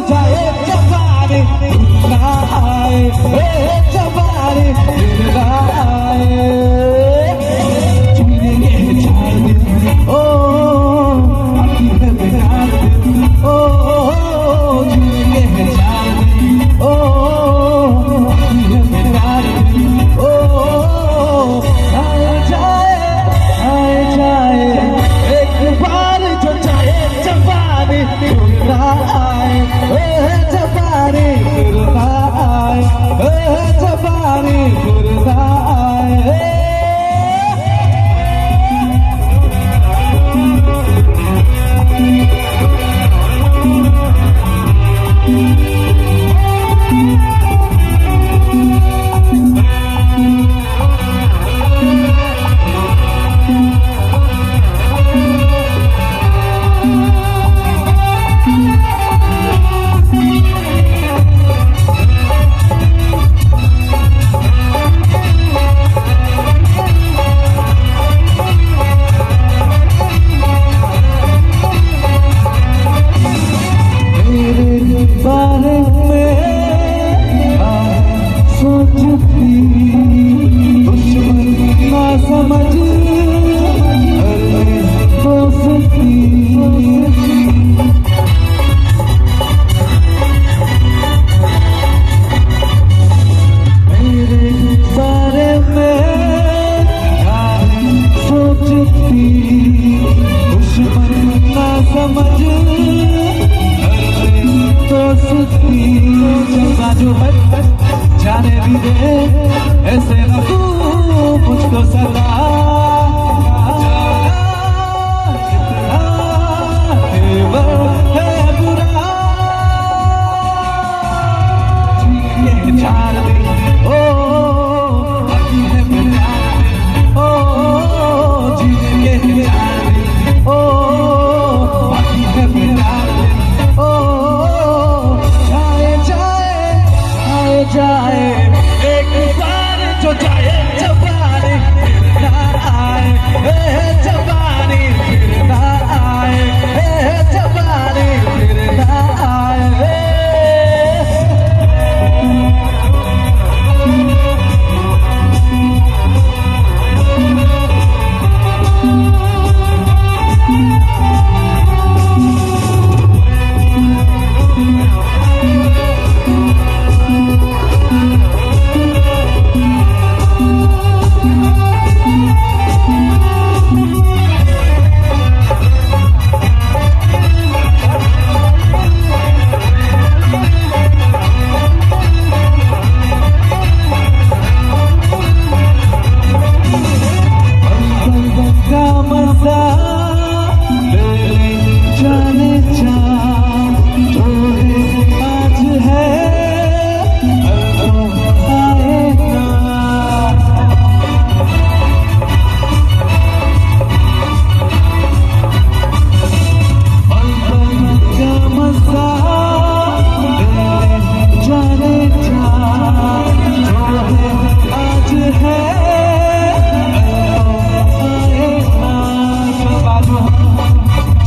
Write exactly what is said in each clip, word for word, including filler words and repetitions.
जाए जवानी भूलना आए, ए जवानी भूलना आए। जीने के चार दिन, ओ, बाकी है बेकार दिन, ओ, जीने के चार दिन, ओ, बाकी है बेकार दिन, ओ, आए जाए, आए जाए, एक बार जो चाहे जवानी भूलना आए, ए जवानी भूलना आए, ए जवानी भूलना आए। तेरे बारे में क्या सोचती, दुश्मन ना समझ, अरे दोस्ती। मेरे बारे में क्या सोचती, दुश्मन ना समझ, अरे दोस्ती। बाजू हट, जाने भी दे, ऐसे ना तू मुझको सता। जाना कितना तेवर है बुरा। जीने के चार दिन, ओ, बाकी है बेकार दिन, ओ, जीने के चार दिन, ओ, बाकी है बेकार दिन, ओ, जाए, जाए, जाए, जाए, एक बार जो जाए जवानी फिर ना आए, ए जवानी फिर ना आए, ए जवानी फिर ना आए।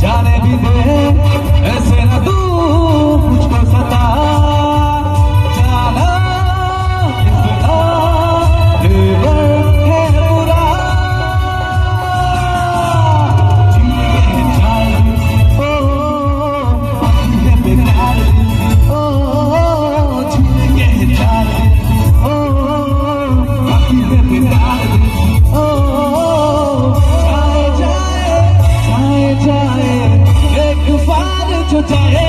जाने भी दे, ऐसे ना तू मुझको सता। जाना कितना तेवर है बुरा। जीने के चार दिन, ओ, बाकी है बेकार दिन, ओ, जीने के चार दिन, ओ, बाकी है बेकार दिन, ओ, जाए, जाए, जाए, जाए, एक बार जो जाए,